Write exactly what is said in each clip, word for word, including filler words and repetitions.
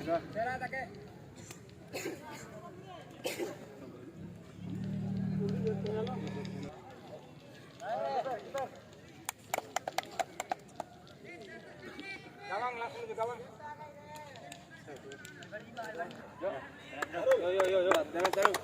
Gawang, langsung ke gawang. Yo, yo, yo, yo, yo. Terus, terus.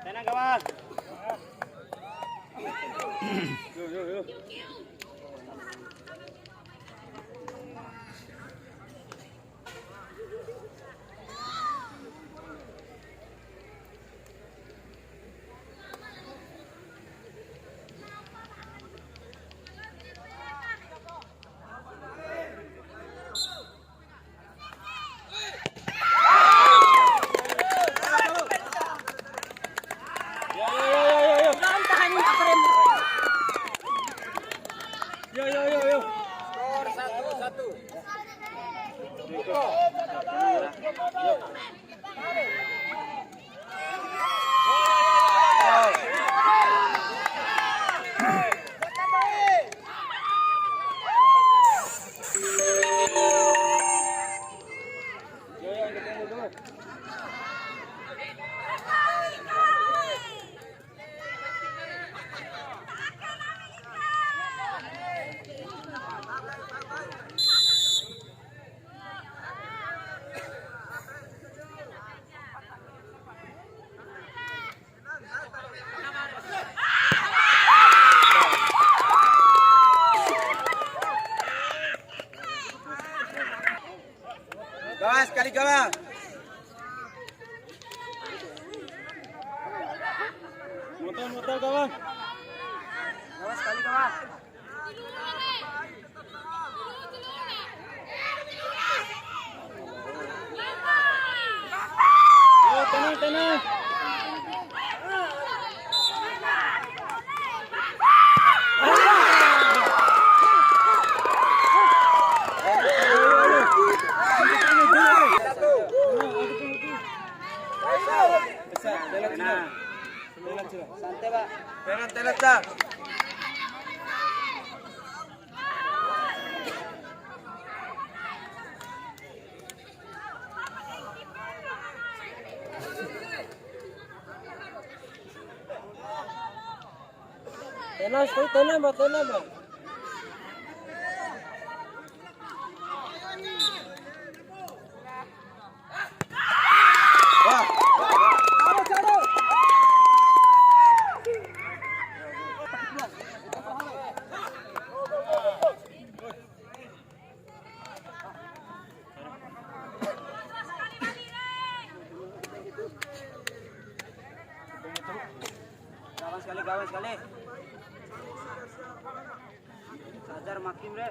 Tenang, kawan. Yo, yo, yo. Yo, yo, yo, yo. Skor satu satu. Kawan, sekali, kawan. Muter, muter, kawan. Kawan, sekali, kawan. Yo, tenang, tenang. Santai, Pak. Tenang, tenang, Cak. Tenang, stay tenang, Bang, tenang, Bang. Kawan sekali, kawan sekali. Sajar makin, Bre.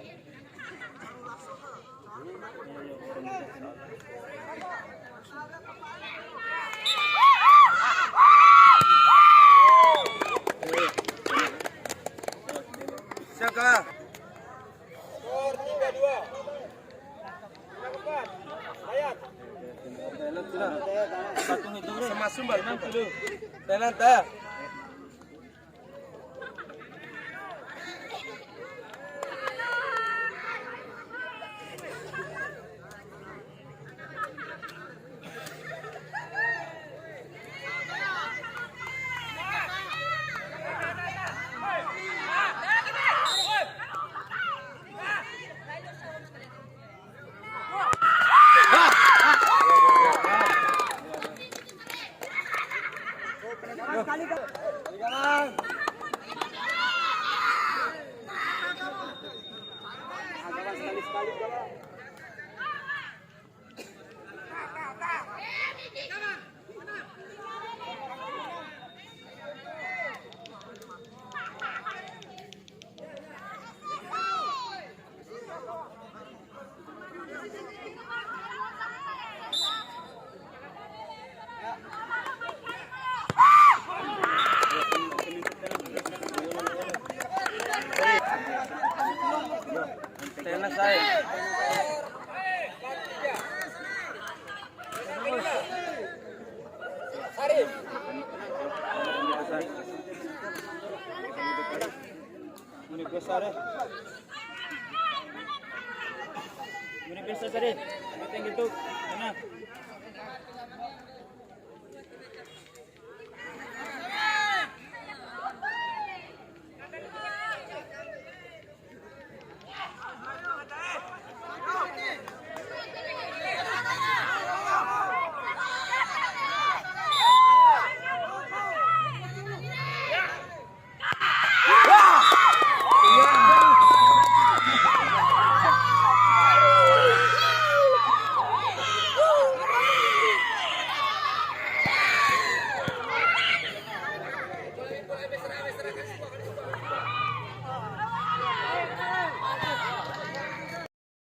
Siap, kawan. Skor tiga dua. Silakan, Pak. Bayar. Semasum baru. Thailand, ta. Ini biasa tadi. Thank you. Mana?